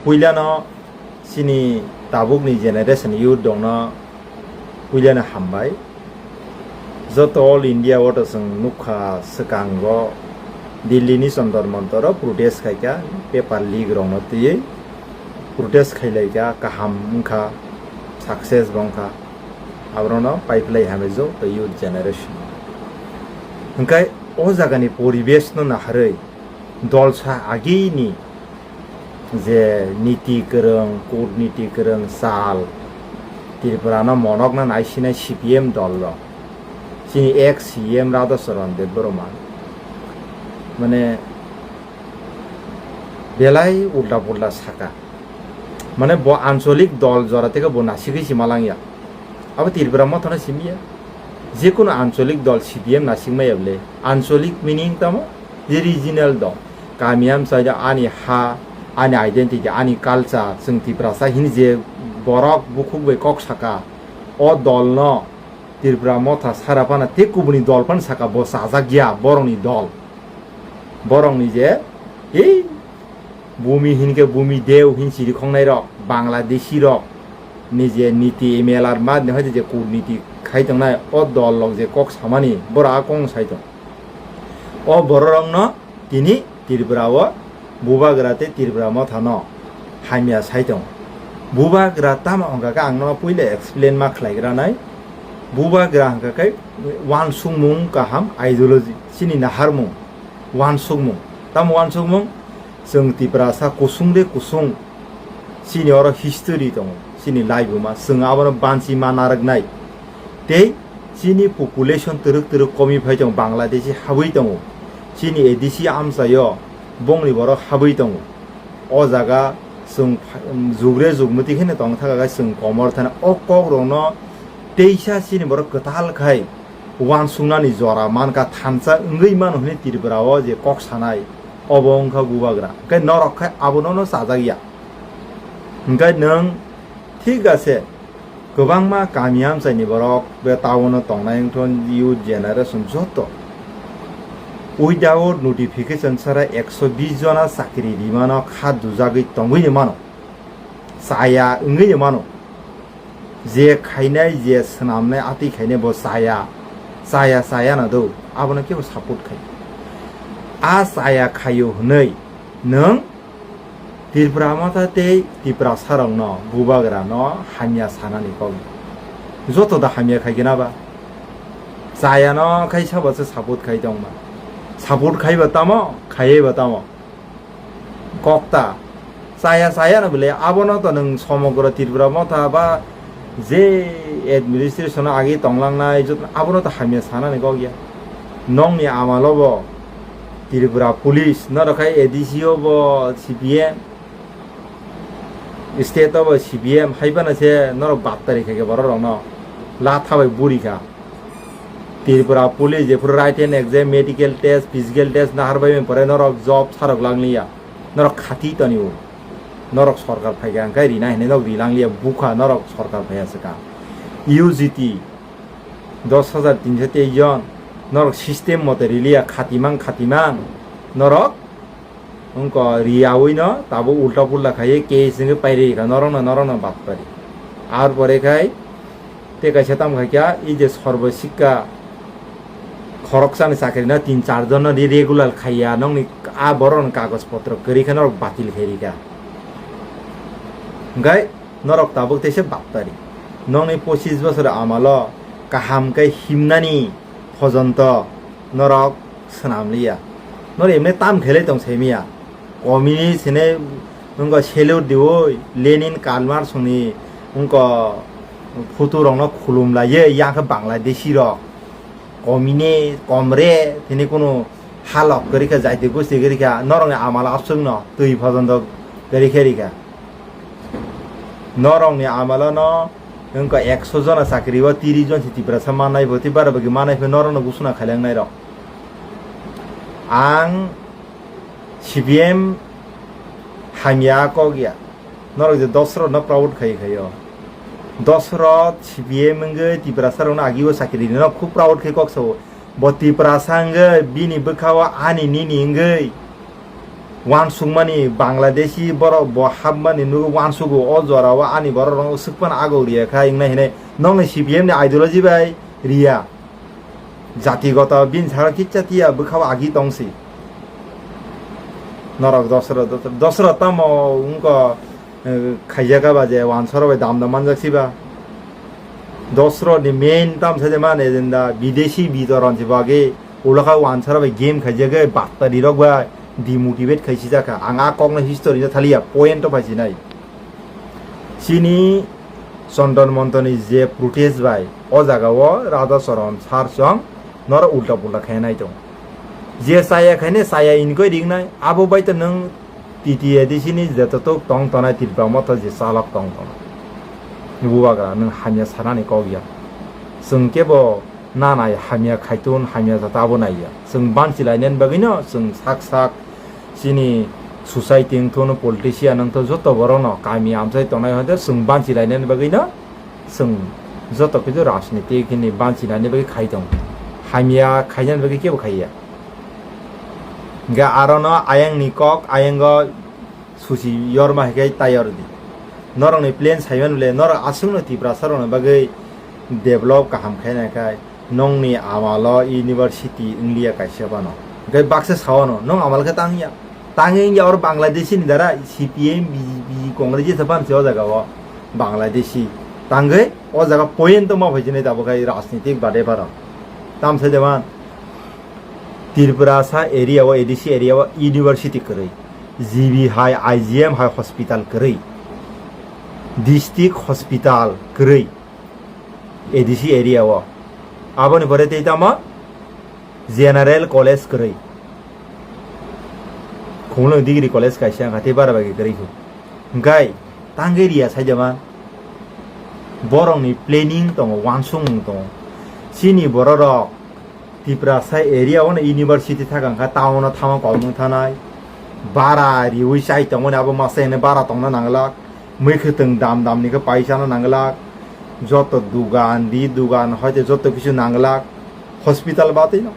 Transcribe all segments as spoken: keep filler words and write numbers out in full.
Puilano chini tabukni generation youth rokno puilano hambai. Joto all India o to chwng nukha swkango Delhi ni Jantar Mantar o protest khaikha, paper leak rokno twiwi protest khailaikha, kaham wngkha, success bo wngkha. Aborokno paiphlai hambai joto youth generation. Hwnkhe o jagani poribesh no naharwi dolsa agini je niti kwrwng, kurniti kwrwng chal, Tripura no monok no naisinai C P M dol rok, chini ex C M Radha Charan Debbarma, mane belai ulta pulta saka, mane bo ancholik dol jora teke bo nasigwi si malangya, abo Tripura Motha no simiya, jekunu ancholik dol C P M nasigmaya bole, ancholik meaning tamo je regional dol. Kami amchai ani ha, ani identity, ani culture, chwng Tiprasa hini je borok bukhuk bai kok saka, o dolno Tripura Motha sara phano tei kubuni dol phano saka bo chajak ya borokni dol. Borokni je ei bumi hinkhe bumi deu hin siri khongnai rok, Bangladeshi rok ni je niti M L R ma ni hoide je kurniti khai tongnai o dol rok je kok samani borok a kong sai tong. O bororokno tini Tripura o Bubagra tei Tripura Motha no hamya sai tongo. Bubagra tamo wngkha khe ang no puila explain ma khlai gra nai. Bubagra hwnkha khe uansukmung kaham ideology, chini naharmung, uansukmung. Tamo uansukmung? Chwng Tiprasa kusung de kusung. Chini oro history tongo, chini laibuma, chwng abono banchi ma narwknai. Tei chini population twrwk twrwk komi phai tongo, Bangladeshi habwi tongo. Chini A D C amchaio bongni borok habwi tongo. O jaga chwng pha-, jugre jugmwtwi kheno tong thaka khe chwng komor thani o kokrokno teisa chini borok kwtal khai uansuknani jora mankha, thansa wngwi mano hwnwi Tripura o je kok sanai, obo wngkha Bubagra. Hwnkhe norok khai abono no chajak ya. Hwnkhe nwng thik ase, kwbangma kami amchaini borok be town o tongnai wngthon youth generation joto without notification chara ekso bis jona chakri rimano kha dujagwi tongwi mano, chaya wngwi mano. Je khainai, je swnamnai, atwi khainai bo chaya, chaya, chaya na do, abono kebo support khai. A chaya khaio hwnwi nwng Tripura Motha tei Tiprasarokno, Bubagrano hamya sanani kok. Joto da hamya khai gena ba? Chayano khai sabo se support khai tongma. Support khaiba tamo, khaiba tamo. Kokta. Chaya chaya no bwle, abono to nwng somogro Tripura Motha ba je administration o agi tonglangnai joto abono to hamya sanani kok ya. Nongni amalo bo Tripura police, norok khai A D C o bo C P M, state o bo C P M, hai phano se norok battari khai khe borok rokno latha bai buri kha. Tripura police jephuru written exam, medical test, physical test nahar bai pore norok job sarok langliya. Norok khati toni o. Norok sorkar phaikha hwnkhe rina hinwi norok rilangliya, bukha norok sorkar phaiya swkang. U G T dos hajar tinso tei jon norok system mote riliya, khatimang khatimang norok wngkha riyaui no tabuk ulta pulta khaiwi case wngwi pairikha norokno, norokno batpari. Ar pore khai tei kaisa tamo khaikha, i je sorbo sikka khoroksani chakri no tin char jon no di regular khaiya, nokni a borok ni kagoj potro kwrwi khe norok batil khairikha. Hwnkhe norok tabuk teisa battari. Nokni pochis bosor amalo kaham khe himnani phojonto norok swnamliya. Norok emne tam khelai tong saimiya. Communist hene wngkha salute diwi Lenin, Karl Marx ni wngkha photo rokno khulum laiye, yang khe Bangladeshi rok. Communist, comrade, tini kunu halok kwrwi kha, jaiti gosti kwrwi kha, norokni amalo abswkno twi phojonto kwrwi khe rikha. Norokni amalono wngkha ekso jona chakri o tris jon se Tiprasa manai pho, tei bara bagi manai pho norokno gusuna khailangnai rok. Ang C P M hamya kok ya. Norok je Dosrot no proud khai khaio. Dosrot C P M wngwi Tiprasa rokno agi o chakri rino khub proud khai kok sao. Bo Tiprasa wngwi bini bwkha o ani nini wngwi Wansukmani Bangladeshi borok bo hapmani nugwi wansugo, o jorao ani borok rok swkphano agok riya kha, wngnai hinai nokni C P M ni ideology bai riya. Jatigoto bini saka kicha tiya bwkhao agi tongsi. Norok dosro, dosro, dosro tamo wngko, eh, khaijak ba je wansoro bai dam dam manjak siba. Dosro ni main tam saja man agenda bideshi bitoron si bagi ulo kha wansoro bai game khaijak bai battari rok bai demotivate khaisi jakha. Ang a kokno history no thaliya, point o phaisinai. Chini Chondon Montoni je protest bai o jaga o Radha Charan sir song noro ulta pulta khainai tong. Je chaya khaine chaya inkoi ringnai, abo bai to nwng T T A D C ni joto tok tong tonai Tripura motha je chalok tong tonai. Bubagra nwng hamya sanani kok ya. Chwng kebo nanai hamya khaitun hamya jata abo naiya. Chwng banchi lainani bagwino chwng sak sak chini society wngthono politician wngtho joto borokno kami amchai tongnai hoite chwng banchi lainani bagwino chwng joto kichu rajniti hini banchinani bagwi khai tongo. Hamya khainani bagwi kebo khaiya. Hingke arono ayangni kok, ayango susi yorma hai khe tayar di. Norokni plan saiman bole, norok aswkno Tiprasa rokni bagwi develop kaham khaina khai, nongni amalo university wngliya kaisa bano. Hingke baksa sawano, nong amal khe tangya. Tangwi wngya oro Bangladeshi ni dara C P M, B J P, Congress jesa ban se o jaga o Bangladeshi. Tangwi o jaga point to ma phai jini tabuk hai rajnitik bade baro. Tam sai jaman Tripura sa area o, A D C area o university kwrwi. G B hai, I G M hai hospital kwrwi. District hospital kwrwi. A D C area o. Aboni pore tei tamo General College kwrwi. Khumulwng Degree College kaisa wngkha tei bara bai kwrwi khe. Hingkai tangwi riya sai jaman. Borokni planning tongo, wansukmung tongo. Chini bororok Tiprasa area o no university thaka wngkha, town o thangma kolmung thanai. Bara riwi chai tongmani abo masa hwnwi bara tongna nanglak. Mui khwtwng dam dam ni khe paisa no nanglak, joto dugan di dugan hoite joto kisu nanglak, hospital batwi no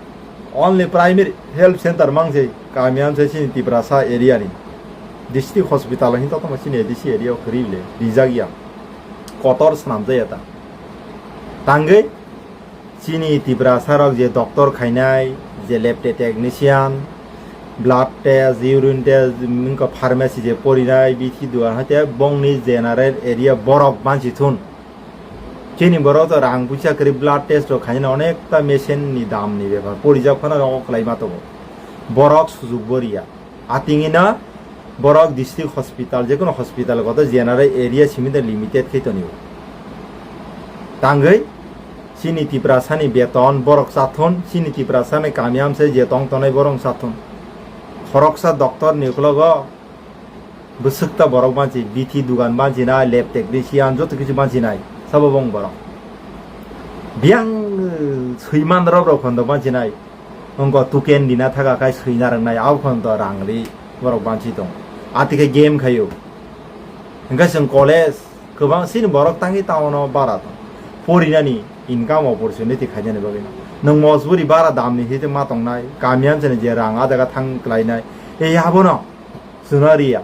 only primary health center mang se kami amsa chini Tiprasa area ni district hospital hin totoma chini A D C area o kwrwi le rijak ya kotor swnam jaya ta tangwi. Chini Tiprasa rok je doctor khainai, je lab te-, technician, blood test, urine test, wngkha pharmacy je porinai, bithi dugan hai te bongni general area borok banchi thun. Chini borok to rang puisa kwrwi blood test rok khainai onekta machine ni dam ni bepar. Porijak phano rogo kwlai ma tongo. Borok sujuk bo riya. Atingina borok district hospital, jekono hospital koto general area simi de limited khe tonio. Tangwi chini Tiprasani beton borok chathon, chini Tiprasani kami amse je tong tonai borok chathon. Khoroksa doctor ni uklogo bwswkta borok banchi, bithi dugan banchi nai, lab technician, joto kichu banchi nai, sabo bong borok. Biyang, uh, swiman rok rok phondo banchi nai. Wngkha tuken dina thaka khai swi narwknai, abo phano to rang ri borok banchi tongo. Ati khe game khaio. Hingkhe chwng college kwbang sini borok tangwi town o bara tong. Porinani income opportunity khainani bagwi. Nwng mojburi bara damni hite ma tongnai, kami amchani je rang a jaga thang klainai. Ei abono. Chwngno riya.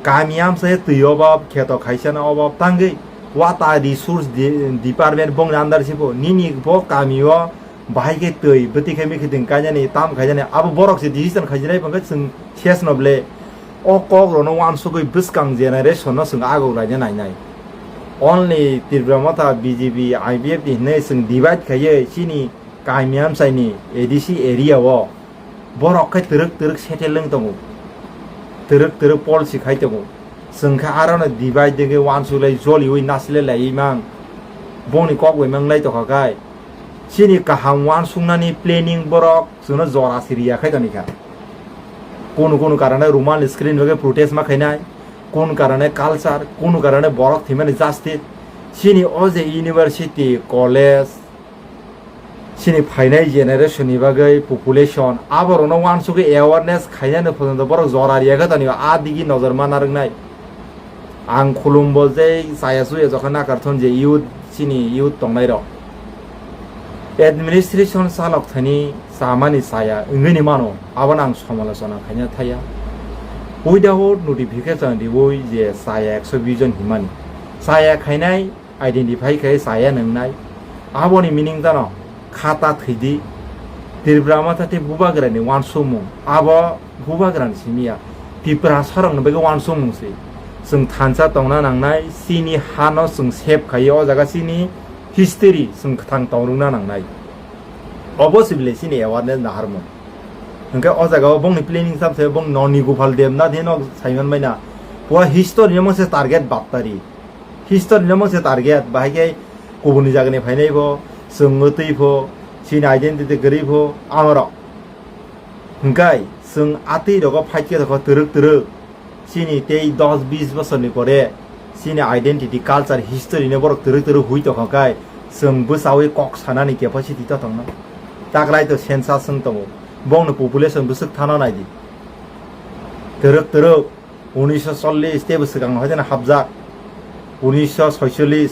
Kami amsa twi obab, kheto khaisa no obab tangwi. Water resource de-, department bongni under sipo. Nini bo kami o bahai khe twi, bwtwi khe mikhi twi kainani, tam khainani. Abo borok se decision khaijinai bangkhe chwng ses no ble. O kok rono wansugwi bwskang generation no chwng agok laina nainai. Only Tripura Motha B J P, I P F T hinwi chwng divide khaiwi chini kami amsai ni A D C area o. Borok khe twrwk twrwk settle wng tongo, twrwk twrwk policy khai tongo. Chwng khe aro no divide degwi wansuk lai joliui nasilai laiwi mang. Bongni kok bai mang lai tokha khai. Chini kaham wansuknani planning borok chwngno jora si riya khai toni kha. Kunu kunu karane Roman screen bagwi protest ma khainai, kunu karane culture, kunu karane borok thwimani justice. Chini o je university, college, chini phainai generation ni bagwi population aborokno wansugwi awareness khainani photo borok jora riya khe toni a digi nojor ma narwknai. Ang khulumbo je chaya chuya jokha nakarthon je youth chini youth tongnai rok administration chalok thani chamani chaya wngwi ni mano abono ang somalochona khaina thaya. Without notification riwi je chaya ekso bish jon himani. Chaya khainai identify khai chaya nwngnai. Aboni meaning jano khata thwidi. Tripura Motha tei Bubagrani uansukmung. Abo Bubagrani simi ya. Tiprasarokni bagwi uansukmung se. Chwng thansa tongna nangnai, chini hano chwng save khaiwi o jaga chini history chwng kwthang tongrwkna nangnai. Obo se bile chini awareness naharmung. Hwnkhe o jaga o bongni planning sam se bong Noni Gopal Debnath hino saiman baina. Pua history no se target baptari. History no se target bahai khe kubuni jagani phainai bo, chwng twi pho, chini identity kwrwi pho, amorok. Hwnkhe chwng atwi rogo fight khe tokho twrwk twrwk. Chini tei dos bis bosorni pore chini identity, culture, history no borok twrwk twrwk hui tongkha khe chwng bwchaui kok sanani capacity to tongna. Taklai to census wng tongo. Bongni population bwswk thano naidi. Twrwk twrwk unisho chollish tei bwswk ang hoidena hapjak. Unisho soicholish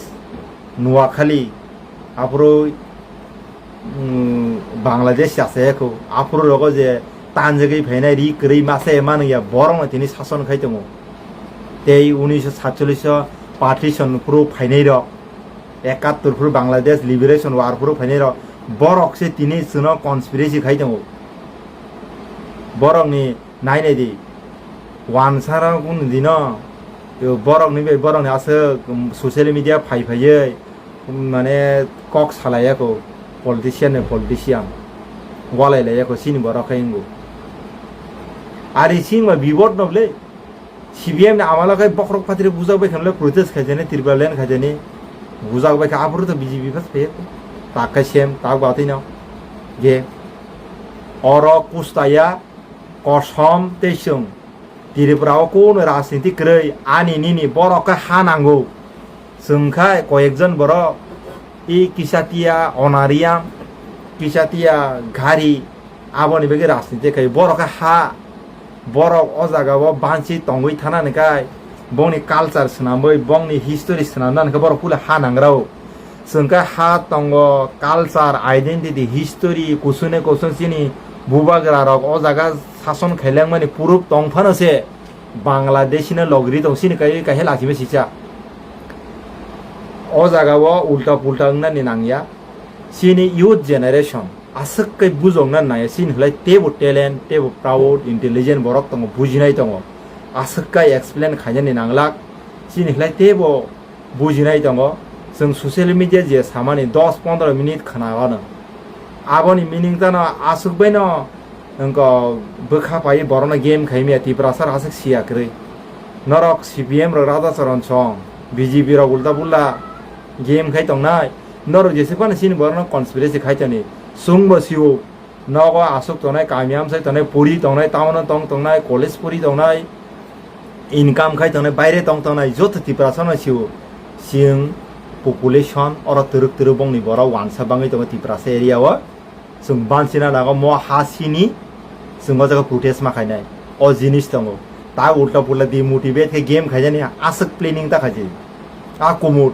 Noakhali aphuru Bangladesh ya se ko aphuru rogo je tanjagwi phainai ri kwrwi masa manwi ya borok no tini sason khai tongo. Tei unisho satchollish o partition phuru phainai rok, ekattor phuru Bangladesh liberation war phuru phainai rok borok se tini chwno conspiracy khai tongo. Borok ni nai nai di wansara kun dino borok ni bai borok ni aswk social media phai phaiwi mane kok salaiya ko politician ni politician walai laiya ko chini borok khai wngo. Ari singma bibot no ble C P M ni amalo khai bokhorok phatri bujak bai khanle protest khaijani Tripura land khaijani bujak bai kha aphuru to B J P bas phaiya ko tak khai sem tak batwi no ge oro kustaya kosom tei chwng Tripura o kuno rajniti kwrwi ani nini borok khe ha nango. Chwng kha koyekjon borok i kisa tiya onarium, kisa tiya gari, aboni bagwi rajniti khai borok khe ha, borok o jaga o banchi tongwi thanani khai bongni culture swnamwi bongni history swnamnani khe borok pule ha nangrao. Chwng khe ha tongo, culture, identity, history, kusune kusung chini bubagra rok o jaga sason khailangmani proof tong phano se Bangladeshi no logri tong chini kai kaisa lachima sisa. O jaga o ulta pulta wngnani nangya. Chini youth generation aswk kai bujokna nangya, chini khlai teibo talent, teibo proud, intelligent borok tongo, bujinai tongo. Aswk kai explain khainani nanglak, chini khlai teibo bujinai tongo. Chwng social media je samani dos pondro minute khna gano. Aboni meaning tano aswk baino wngkha bwkha pai borokno game khaimya Tiprasa aswk siya kwrwi. Norok C P M rok Raja Charan song, B J P rok ulta pulla game khai tongnai. Norok jeswk phano chini borokno conspiracy khai toni. Chwngbo sio. Nogo aswk tongnai, kami amsai tongnai, puri tongnai, town o tong tongnai, college puri tongnai, income khai tongnai, baire tong tongnai, joto Tiprasa no sio. Chwng population oro twrwk twrwk bongni borok wansa bangwi tongo Tiprasa area o. Chwng bansina nago mo ha sini chwng o jaga protest ma khainai. O jinis tongo. Ta ulta pulta demotivate khe game khaijani aswk planning ta khaijai. A kumut.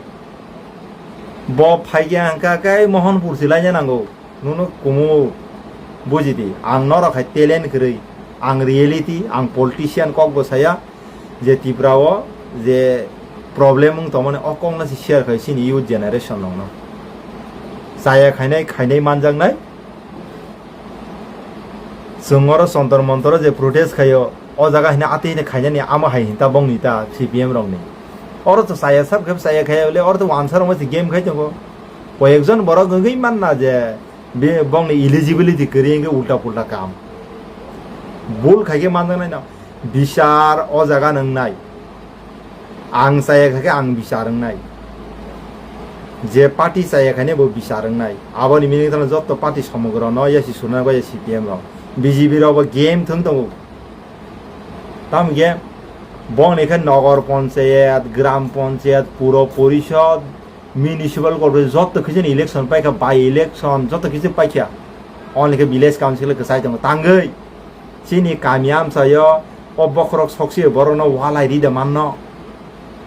Bo phaikhe hangkha khe Mohanpur se laina nango. Nono kumu bujidi, ang norok hai talent kwrwi, ang reality, ang politician kok bo saya, je Tripura o je problem wng tongmani o kok no se share khai chini youth generation rok no. Chaya khainai, khainai manjaknai. Chwng oro Jantar Mantar o je protest khaio, o jaga hino atwi hino khainani amo hai hinta bongni ta C P M rokni. Oro to chaya sab khe chaya khaya bole, oro to wansa rok se game khai tongo. Koyekjon borok wngwi manna je be-, bongni eligibility kwrwi wngkhe ulta pulta kam. Bul khaikhe manjaknai no. Bichar o jaga no wngnai. Ang chaya khaikhe ang bichar wngnai. Je party chaya khaine bo bichar wngnai. Aboni meaning tano jotto party somogro no yasi suna bai C P M rok. B J P rok bo game thwng tongo. Tamo khe bongni khe Nogor Ponchayat, Gram Ponchayat, Puro Porishod, Municipal Corporation jotto khe chini election paikha, by election jotto khe paikha. Only khe village council kwchai tongo. Tangwi chini kami amchaio o bokhorok soksi borokno walai rida manno,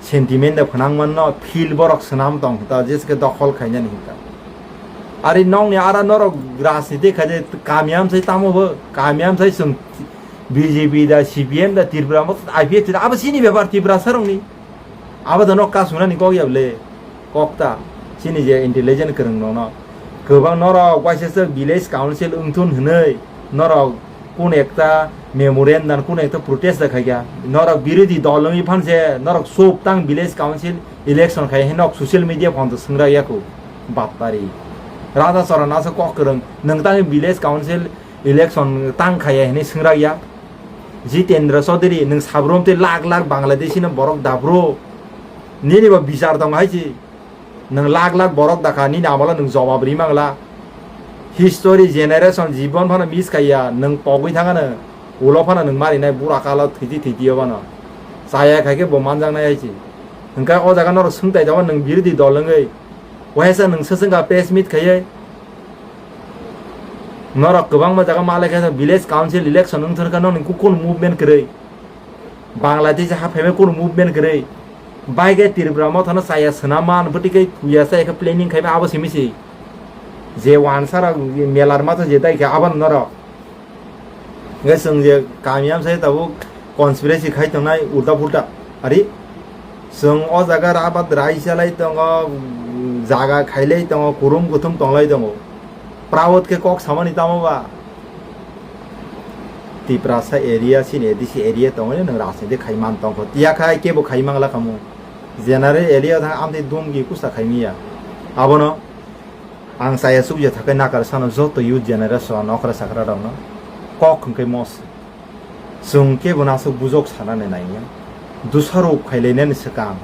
sentiment da phnang manno, feel borok swnam tong hinta, jeske dokhol khainani hinta. Ari nokni ara norok rajniti khaide kami amchai tamo bo, kami amchai chwng B J P da, C P M da, Tripura Motha, I P F T da, abo chini bepar Tiprasa rokni. Abo da nok kasunani kok ya bole, kok ta. Chini je intelligent kwrwng rokno. Kwbang norok waisa se village council wngthun hwnwi norok kun ekta memorandum, kun ekta protest da khaikha. Norok birodhi dol wngwi phanse norok sub tang village council election khai hwnwi nok social media phone to swngra yaku. Baptari. Raja Chora nasa kok kwrwng, nwng tang village council election tang khaya hwnwi swngra ya. Jitendra Chaudhary, nwng sabrum tei lakh lakh Bangladeshi no borok dabru. Nini bo bichar tong hai si. Nwng lakh lakh borok dakha, nini amalo nwng jawab ri mangla. History generation jibon phano miss khaiya, nwng pogwi thangano. Ulo phano nwng marinai bura kalo thwiti thwiti obano. Chaya khai khe bo manjaknai hai si. Hwnkhe o jaga norok swngtai tongo nwng birodhi dol wngwi. Waisa nwng swchwngkha press meet khaiwi. Norok kwbangma jaga malai khe village council election wngthar kha nokni kunu movement kwrwi. Bangladesh ha phaimai kunu movement kwrwi. Bai khe Tripura Motha no chaya swnam man bwtwi khe thuya chaya khe planning khaima abo simi si. Je wansarok melar matha je dai khe abo norok. Hwnkhe chwng je kami amsai tabuk conspiracy khai tongnai ulta pulta. Ari, chwng o jaga rabat rai chalai tongo, jaga khailai tongo, kurum kuthum tonglai tongo. Proud khe kok samani tamo ba? Tiprasa area, chini A D C area tongo, nwng rajniti khai man tongkho. Tiya khai kebo khai mangla khamu. General area thang amtwi dumgi kusa khai miya. Abono Ang chaya chukya thakai nakar sano joto youth generation okra sakra rokno kok hwnkhe mos. Chwng kebo no aswk bujok sanani nangya. Dusarok khailainani swkang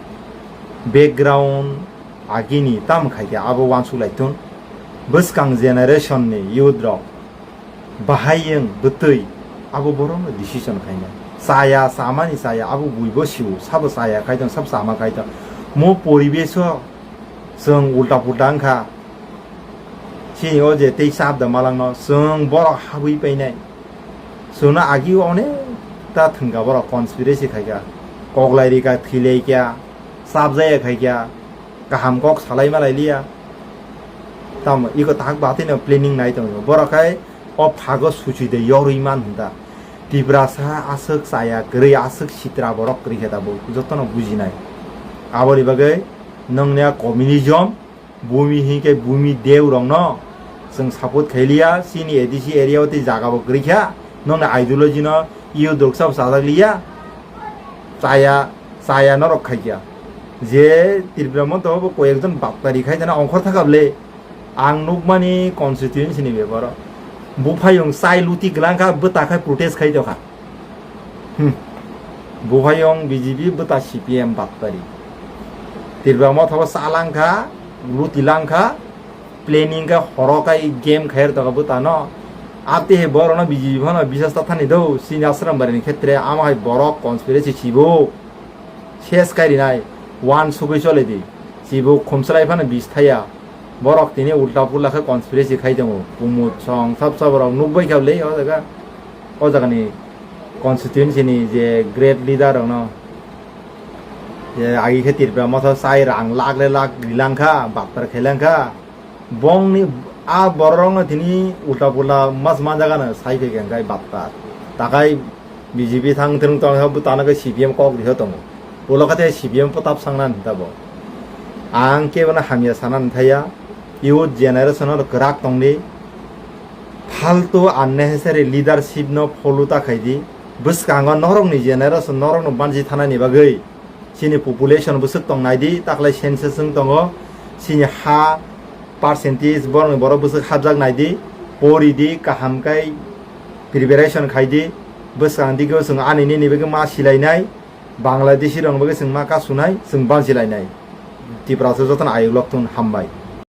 background agini tam khaikhe abo uansuk laitun. Bwskang generation ni youth rok bahai wng bwtwi abo borokno decision khainai. Chaya chamani chaya abo buibo sio, sabo chaya khaitong, sabo chama khaitong. Mo poribeso chwng ulta pulta wngkha. Chini o je tei chap da malangno chwng borok habwi painai. Chwngno agi onek ta thwngkha borok conspiracy khaikha. Koklai rikha, thwilaikha, chapjaya khaikha. Kaham kok salai malai liya. Tamo iko tak batino planning nai tongo. Borok khai o phago suchi de yorwi man hwnta. Tiprasa aswk chaya kwrwi, aswk sitra borok kwrwi khe tabuk jotono bujinai. Aboni bagwi nongni a communism, bumi hinkhe bumi deu rokno chwng support khailiya, chini A D C area o tei jaga bo kwrwi kha, nongni ideology no youth rok sabo chajak liya. Chaya, chaya norok khaikya. Je Tripura Motha bo koi ekjon baptari khai jana ongkhor thakable. Ang nukmani constituency ni bebaro. Buphayung chai luti gwlangkha, bwta khai protest khai tokha. Hmm. Buphayung B J P, bwta C P M baptari. Tripura Motha bo chalangkha, luti langkha, planning khe horo kai game khair tokha bwtano. Abte he borokno B J P phano bisas ta thani do, chini Asram Bari ni khetre, amo hai borok conspiracy chibo. Ses kai rinai, wan sugui chole di. Chibo khumslai phano bis thaya. Borok tini ulta pula khe conspiracy khai tongo. Kumut song sab sab borok nukbai kha le o jaga. O jaga ni constituency ni je great leader rokno. Je agi khe Tripura Motha sai rang lakh le lakh rilangkha, baptar khailangkha. Bongni a bororokno tini ulta pula mas manjagano sai phaikha hwnkhe baptar. Takai B J P thang thwng tong khe bwtano khe C P M kok riho tongo. Ulo khe tei C P M pwtap sangnani tabo. Ang kebono hamya sanani thaya. Youth generation-o kwrak tongdi. Faltu unnecessary leadership-no follow ta khaidi. Bwskango norokni generation norokno banchi thanani bagwi. Chini population bwswk tong naidi, taklai census wng tongo. Chini ha percentage borokni borok bwswk hapjak naidi, poridi, kaham khe preparation khaidi. Bwskang dikeo chwng ani nini bagwi ma silainai, Bangladeshi rokni bagwi chwng ma kasunai, chwng banchilainai. Tiprasa jotono ayuk lokthun hambai.